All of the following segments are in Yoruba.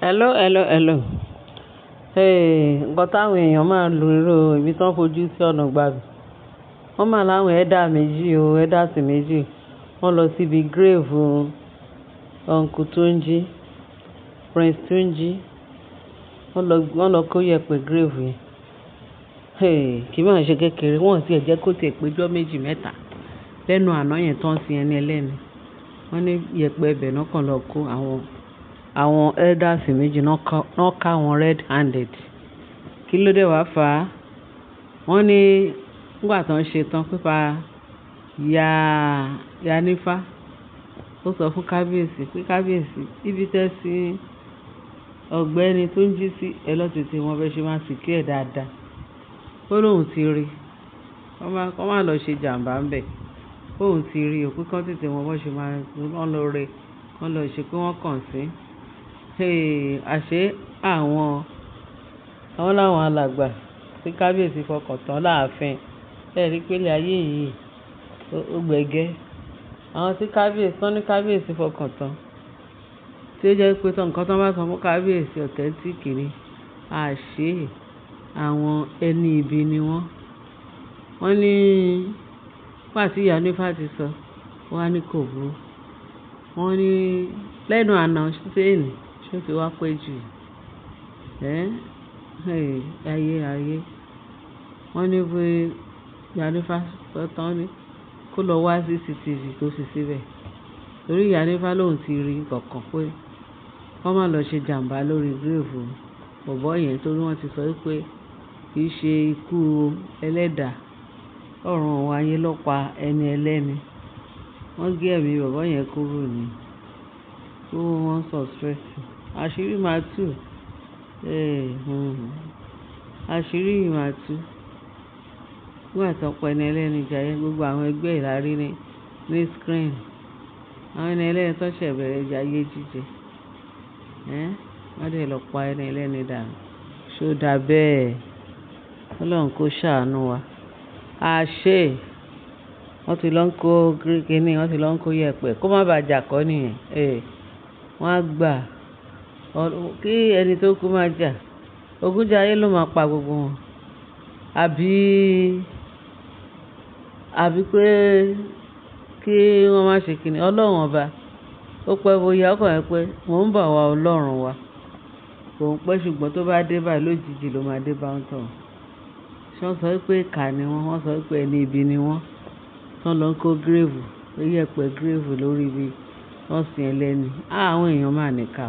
Hello, hello, hello. Hey, nǹkan táwọn èèyàn máa ń lo irú ibi tí wọ́n fojú sí ọ̀nà gbàgbé. Wọ́n máa láwọn elder méjì o, elders méjì. Wọ́n lọ síbi grave Uncle Tunji, Prince Tunji. Wọ́n lọ kó yẹ̀pẹ̀ grave yẹn. Hey, kì í máa ṣe kékeré. Wọ́n sì ẹ̀ jẹ́ kó tiẹ̀ péjọ méjì mẹ́ta lẹ́nu àná yẹn tán sí ẹni ẹlẹ́ni. Wọ́n ní yẹ̀pẹ̀ ibẹ̀ náà kan lọ kó àwọn elders méjì náà ká wọn red handed. Kí ló dé wá fà á? Wọ́n ní nígbà tó ń ṣe tán pípa ìyá Nífá, ó sọ fún kábíyèsí pé, "Kábíyèsí, ibi tẹ́ sí ọ̀gbẹ́ni Túnjí sí, ẹ lọ tètè mọ bẹ ṣe máa secure ẹ̀ dáadáa." Ó lóun ti rí. Kọ́ má lọ ṣe jàmbá ń bẹ̀. Óun ti rí o pé kí wọ́n tètè mọ bó ṣe máa wọ́n lọ rẹ, wọ́n lọ ṣe pé wọ́n kàn sí. Hey, àṣé àwọn làwọn alàgbà tí kábíyèsí fọkàn tán láàfin. Ẹ rí pé ilé ayé yìí ó gbẹgẹ́. Àwọn tí kábíyèsí, tán ní kábíyèsí fọkàn tán, tí ó jẹ́ pé nǹkan tó bá sọ fún kábíyèsí authentic ni. Àṣé àwọn ẹni ibi ni wọ́n. Wọ́n ní nígbà tí ìyá onífá ti sọ, wọ́n á ní kò burú. Wọ́n ní lẹ́nu àná sí èní, ṣé ó ti wá pẹ́ jù? Ẹ́, hey, ayé ayé. Wọ́n ní pé ìyá onífá sọ tán ní kó lọ wá CCTV kó fi síbẹ̀. Torí ìyá onífá lòun ti rí kọ̀ọ̀kan pé kó má lọ ṣe jàmbá lórí grave bọ̀bọ́ yẹn, torí wọ́n ti sọ wípé kì í ṣe ikú ẹlẹ́dàá, ọ̀run òun ayé ló pa ẹni ẹlẹ́ni. Wọ́n gé ẹ̀mí bọ̀bọ́ yẹn kúrú ni. Ó wọ́n suspect. Àṣírí máa tú. Eh, Àṣírí yìí máa tú. Nígbà tí wọ́n pa ẹni ẹlẹ́ni jayé, gbogbo àwọn ẹgbẹ́ ẹ la rí ní screen. Àwọn ẹni ẹlẹ́ni tó ṣẹ̀ bẹ̀rẹ̀ jayé jíjẹ. Ẹ́, wọ́n dẹ̀ lọ pa ẹni ẹlẹ́ni dànù. Ṣé ó dá bẹ́ẹ̀? Ọlọ́run kó ṣàánú wa. Àṣé wọ́n ti lọ ń kó kíní, wọ́n ti lọ ń kó yẹ̀pẹ̀ kó má ba jà kọ́ nìyẹn. Eh, wọ́n á gbà kí ẹni tó kú má jà. Ogúnjayé ló máa pa gbogbo wọn. Àbí pé kí wọ́n má ṣe kíni. Ọlọ́run ọba, ó pẹ́ bóyá ó kàn jẹ́ pé mò ń bọ̀ wá Ọlọ́run wa. Kò ń pẹ́, ṣùgbọ́n tó bá dé báyìí, lójijì ló máa dé bá ń tọ̀. Ṣé wọ́n sọ wípé ìkà ni wọ́n? Wọ́n sọ wípé ẹni ibi ni wọ́n. Tán lọ ń kó grave, yẹ̀pẹ̀ grave lórí ibi wọ́n sin ẹlẹ́ni. Àwọn èèyàn máa ní ìkà.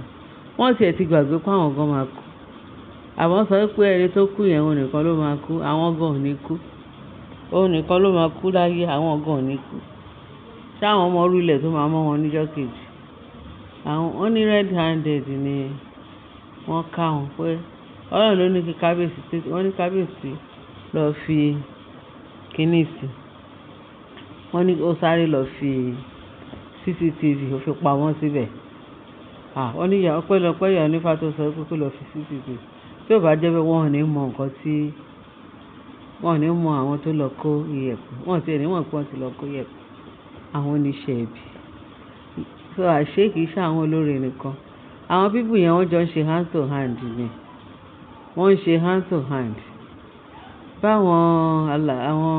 Wọ́n ti ẹ̀ ti gbàgbé pé àwọn gan máa kú. Àmọ́ sọ wípé ẹni tó kú yẹn, òun nìkan ló máa kú. Àwọn gan ò ní kú. Òun nìkan ló máa kú láyé, àwọn gan ò ní kú. Ṣé àwọn ọmọ orí ilẹ̀ tó máa mọ́ wọn níjọ́ kejì? Àwọn, wọ́n ní red handed ni wọ́n ká wọn, pé Ọlọ́run ló ní kí kábíyèsí tètè, wọ́n ní kábíyèsí lọ fi kíní sí. Wọ́n ní ó sáré lọ fi CCTV, ó fi pamọ́ síbẹ̀. À, wọ́n ní ìyá, ọpẹ́lọpẹ́ ìyá onífá tó sọ wípé kó lọ fi CCTV. Tí ò bá jẹ́ bẹ́ẹ̀, wọ́n ò ní mọ nǹkan tí, wọ́n ò ní mọ àwọn tó lọ kó iyẹ̀pẹ̀. Wọ́n ò tí ẹ ní mọ̀ pé wọ́n ti lọ kó iyẹ̀pẹ̀. Àwọn oníṣẹ́ ibi. So àṣé kì í ṣe àwọn olórí nìkan. Àwọn people yẹn, wọ́n jọ ń ṣe hand to hand ni. Wọ́n ń ṣe hand to hand. Báwọn àwọn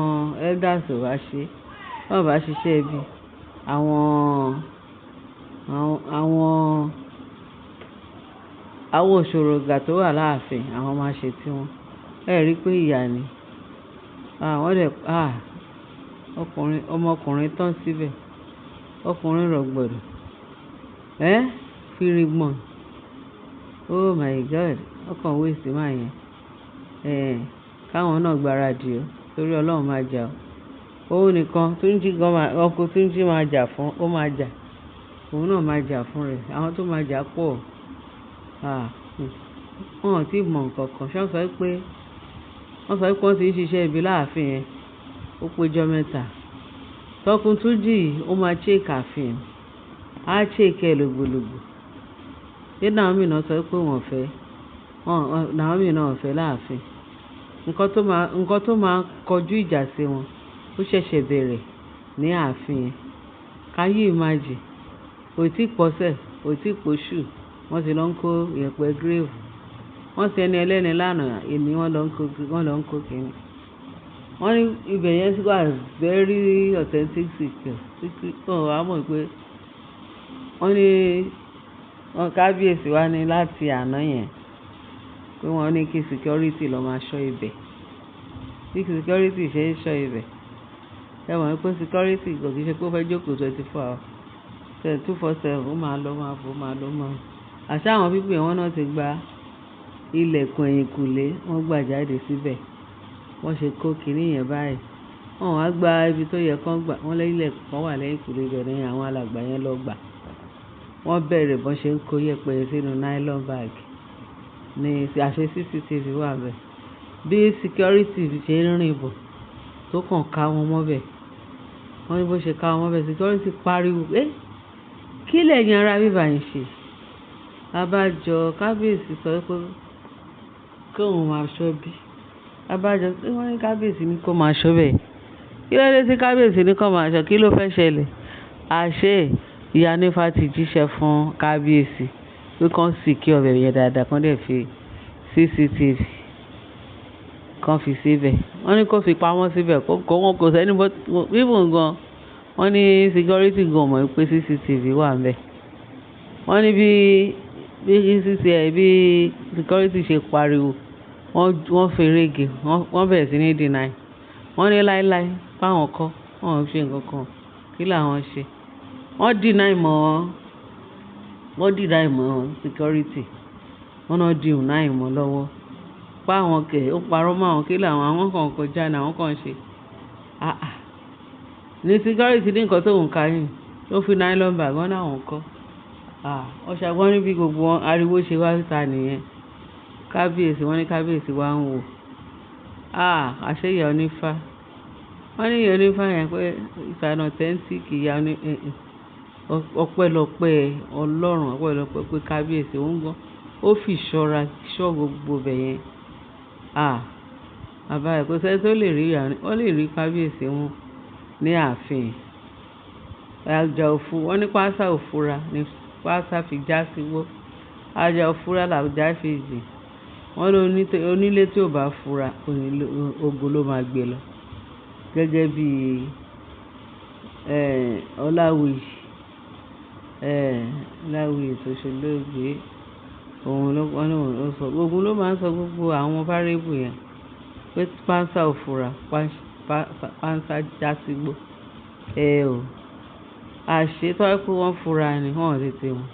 elders ò bá ṣe, wọ́n bá ṣiṣẹ́ ibi, àwọn òṣòròǹgà tó wà láàfin, àwọn máa ṣe tí wọn. Ẹ rí pé ìyà ni. Ah, wọ́n dẹ̀, ah, ọkùnrin, ọmọkùnrin tán síbẹ̀. Ọkùnrin rọ̀gbọ̀dọ̀. Ẹ́, firigbọ̀n. Oh my God. Ọkàn waste man yẹn. Eh, káwọn náà gbaradì o, torí Ọlọ́run máa jà o. Òun nìkan, Túnjí gan máa, Uncle Túnjí máa jà fún, ó máa jà. Òun náà máa jà fún rẹ̀. Àwọn tó máa jà pọ̀. Ah, wọ́n ò tí ì mọ nǹkan kan. Ṣé wọ́n sọ wípé, wọ́n sọ wípé wọ́n ti ń ṣiṣẹ́ ibi láàfin yẹn. Ó péjọ mẹ́ta. Uncle Túnjí yìí, ó máa shake ààfin. Á shake ẹ lògbòlògbò. Ṣé Naomi náà sọ wípé wọ́n fẹ́? Wọ́n, Naomi náà ò fẹ́ láàfin. Nǹkan tó máa kọjú ìjà sí wọn, ó ṣẹ̀ṣẹ̀ bẹ̀rẹ̀ ní ààfin yẹn. Can you imagine? Kò tí pọ̀sẹ̀, kò tí pọ̀ṣù. Wọ́n ti lọ ń kó ìyẹ̀pẹ̀ grave. Wọ́n sin ẹni ẹlẹ́ni lánàá, èní wọ́n lọ ń kó, wọ́n lọ ń kó kíni. Wọ́n ní ibẹ̀ yẹn wà very authentic secure. Wọ́n wá mọ̀ pé wọ́n ní wọ́n kábíyèsí wá ní láti àná yẹn pé wọ́n ní kí security lọ máa ṣọ́ ibẹ̀. Bí security ṣe ń ṣọ́ ibẹ̀. Ẹ mọ̀ pé security kò kì í ṣe pé ó fẹ́ jókòó 24 hours, 247, ó máa lọ, máa bọ̀, ó máa lọ, máa. Àṣá àwọn people yẹn wọ́n náà ti gba ilẹ̀kùn ẹ̀yìnkùlé, wọ́n gbà jáde síbẹ̀. Wọ́n ṣe kó kiní yẹn báyìí. Wọ́n wá gba ibi tó yẹ kó gbà. Wọ́n lé ilẹ̀kùn kan wà lẹ́yìnkùlé ibẹ̀ ni àwọn alàgbà yẹn lọ gbà. Wọ́n bẹ̀rẹ̀ bọ́n ṣe ń kó yẹ̀pẹ̀ sínú nylon bag. Ní àṣẹ CCTV wà níbẹ̀. Bí security ṣe ń rìn bọ̀ tó kàn ká wọn mọ́bẹ̀. Wọ́n ní bó ṣe ká wọn mọ́bẹ̀, security pariwo pé kí lẹ̀yin ará bíbà ń ṣe? Abájọ kábíyèsí sọ pé kí òun máa ṣọ́ bí. Abájọ tí wọ́n ní kábíyèsí ní kó máa ṣọ́ bẹ́ẹ̀. Kí ló dé tí kábíyèsí ní kó máa ṣọ́? Kí ló fẹ́ ṣẹlẹ̀? Àṣé ìyá onífá ti jíṣẹ́ fún kábíyèsí pé kí wọ́n secure ibẹ̀ yẹn dáadáa, kí wọ́n dẹ̀ fi CCTV kan fi síbẹ̀. Wọ́n ní kó fi pamọ́ síbẹ̀, kó wọ́n kò sẹ́ni bó, even gan. Wọ́n ní security gan mọ̀ pé CCTV wà níbẹ̀. Wọ́n ní bí CCTV, bí security ṣe pariwo, wọ́n ferege, wọ́n bẹ̀rẹ̀ sí ní deny. Wọ́n ní láíláí pé àwọn kọ́, wọ́n ò ṣe nǹkan kan. Kí làwọn ṣe? Wọ́n deny mọ́, wọ́n deny mọ́ security. Wọ́n náà deny mọ́ lọ́wọ́. Pé àwọn kẹ̀, ó parọ́ mọ́ àwọn, kí làwọn, àwọn kan kọjá ni àwọn kan ṣe. Àà! Ní security ní nǹkan tó ń ka yín, tó fi nylon bag, wọ́n ní àwọn kọ́. À, wọ́n ṣa, wọ́n ní bí gbogbo wọn ariwo ṣe wá síta nìyẹn. Kábíyèsí, wọ́n ní kábíyèsí wá ń wò. À, àṣé ìyá onífá. Wọ́n ní ìyá onífá yẹn pé it's an authentic ìyá oní, ọpẹ́lọpẹ́ Ọlọ́run, ọpẹ́lọpẹ́ pé kábíyèsí òun gan. Ó fi ìṣọ́ra ṣọ́ gbogbo ibẹ̀ yẹn. À, bàbá ẹ̀ kò sí ẹni tó lè rí ìyá, ó lè rí kábíyèsí wọn ní ààfin. Àjà òfu, wọ́n ní pàṣá ò fura ní pàṣá fi já sígbó. Àjà ò fura làjà fi jìn. Wọ́n ní onílé tí ò bá fura, ogun ló máa gbé lọ. Gẹ́gẹ́ bí, Ọláwuyì, Ọláwuyì tó ṣe olóògbé. Òun ló, wọ́n ní òun ló sọ, ogun ló máa ń sọ gbogbo àwọn parable yẹn. Pé pàṣá ò fura, pàṣá já sígbó. Ẹ ò. Àṣé tó bá jẹ́ pé wọ́n fura ni wọ́n ò tètè mọ̀.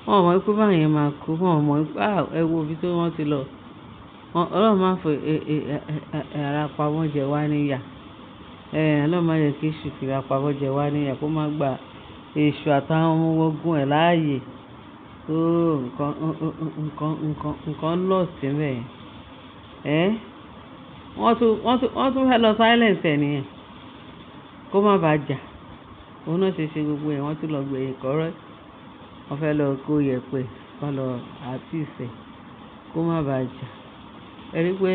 Wọ́n ò mọ̀ pé báyẹn máa kú. Wọ́n ò mọ̀ pé, à, ẹ wo ibi tí wọ́n ti lọ. Ọlọ́run máa fi ara pamọ́ jẹ wá níyà. Ọlọ́run má jẹ́ kí èṣù fi ara pamọ́ jẹ wá níyà kó má gba èṣù àtàwọn ọmọ ogun ẹ̀ láàyè. Oh, nǹkan, nǹkan, nǹkan, nǹkan lost níbẹ̀ yẹn. Wọ́n tún fẹ́ lọ silence ẹ̀ nìyẹn. Kó má bá jà. Òun náà ṣe ṣe gbogbo ẹ̀, wọ́n tún lọ gbẹ̀yìn kọ́rọ́. Wọ́n fẹ́ lọ kó yẹ̀pẹ̀, kó lọ appease ẹ̀ kó má bá jà. Ẹ rí pé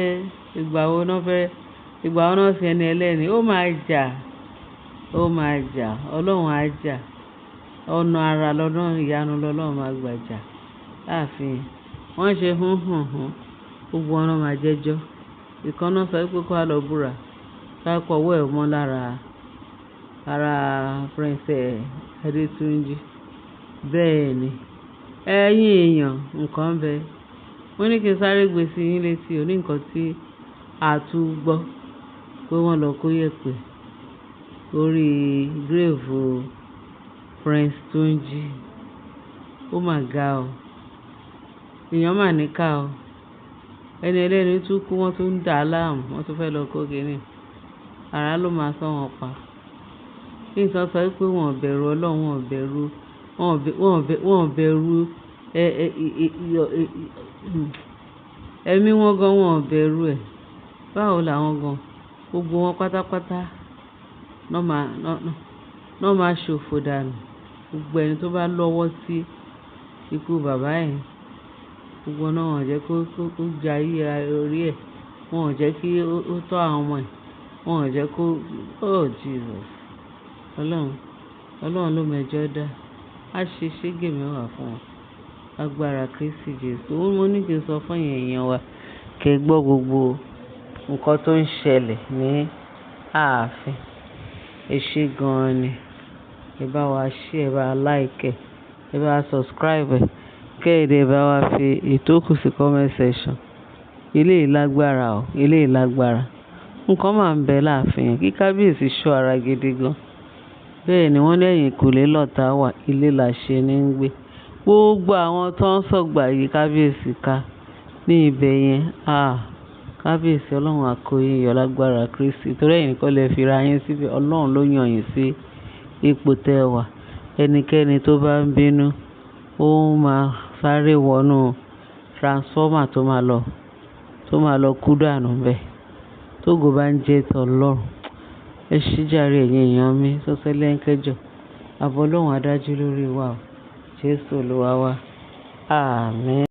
ìgbà wo náà fẹ́, ìgbà wo náà sin ẹni ẹlẹ́ni, ó máa jà, ó máa jà, Ọlọ́run á jà. Ọ̀nà àrà lọ́nà ìyanu lọ́lọ́run máa gbà jà láàfin. Wọ́n ṣe hún hún hún, gbogbo wọn náà máa jẹ́jọ́. Ìkan náà sọ wípé kó wá lọ búra. Ká pọ̀ ọwọ́ ẹ̀ mọ́ lára ara Prince Adétúnjì. Bẹ́ẹ̀ ni. Ẹ̀yin èèyàn, nǹkan ń bẹ. Mo ní kí n sáré gbé sí yín létí oní nǹkan tí a tún gbọ́ pé wọ́n lọ kó yẹ̀pẹ̀ orí grave Prince Túnjí. Ó mà ga o. Èèyàn mà ní ká o. Ẹni ẹlẹ́ni tún kú, wọ́n tún ń dà á láàmú, wọ́n tún fẹ́ lọ kó kiní. Àrá ló máa sán wọn pa. Kí nǹkan sọ wípé wọ́n ò bẹ̀rù Ọlọ́run, wọ́n ò bẹ̀rù, wọ́n ò bẹ̀rù, ẹ̀mí wọn gan, wọ́n ò bẹ̀rù ẹ̀. Báwo làwọn gan? Gbogbo wọn pátápátá ná máa ṣòfò dànù. Gbogbo ẹni tó bá lọ́wọ́ sí ikú bàbá yẹn, gbogbo náà wọ́n jẹ́ kó jayé orí ẹ̀. Wọn ò jẹ́ kí ó tọ́ àwọn ọmọ ẹ̀. Wọn ò jẹ́ kó, oh Jesus. Ọlọ́run, Ọlọ́run ló mọ ẹjọ́ dá. Á ṣe ṣégè mẹ́wàá fún wọn. Agbára Kristi Jesu. Ó mo ní kí n sọ fún ẹ̀yin èèyàn wa kí ẹ gbọ́ gbogbo nǹkan tó ń ṣẹlẹ̀ ní ààfin. Ẹ ṣé gan-an ni. Ẹ bá wa share, ẹ bá wa like, ẹ bá wa subscribe, kẹ́ ẹ dẹ̀ bá wa fi ìtókù sí comment section. Eléyìí lágbára o, eléyìí lágbára. Nǹkan máa ń bẹ láàfin kí kábíyèsí ṣọ́ ara gidi gan. Bẹ́ẹ̀ ni wọ́n ní ẹ̀yìnkùlé lọ̀tá wà, ilé là ṣe ní ń gbé. Gbogbo àwọn tó ń sọ̀gbà yìí kábíyèsí ká ní ibẹ̀ yẹn. Ah! Kábíyèsí Ọlọ́run á kó yín yọ lágbára Kristi. Torí ẹ̀yin kọ́ lẹ fi ra yín síbẹ̀. Ọlọ́run ló yàn yín sí ipò tẹ wà. Ẹnikẹ́ni tó bá ń bínú, ó máa sáré wọnú transformer tó máa lọ kú dànù bẹ́ẹ̀. Tógo bá ń jẹ́ tọlọ́run. Ẹ ṣé jàre ẹ̀yin èèyàn mi. Sọ́sẹ́lẹ̀ ń kẹjọ. Àbọ̀ Ọlọ́run á dájú lórí wa o. Jésù Olúwa wa. Àmín.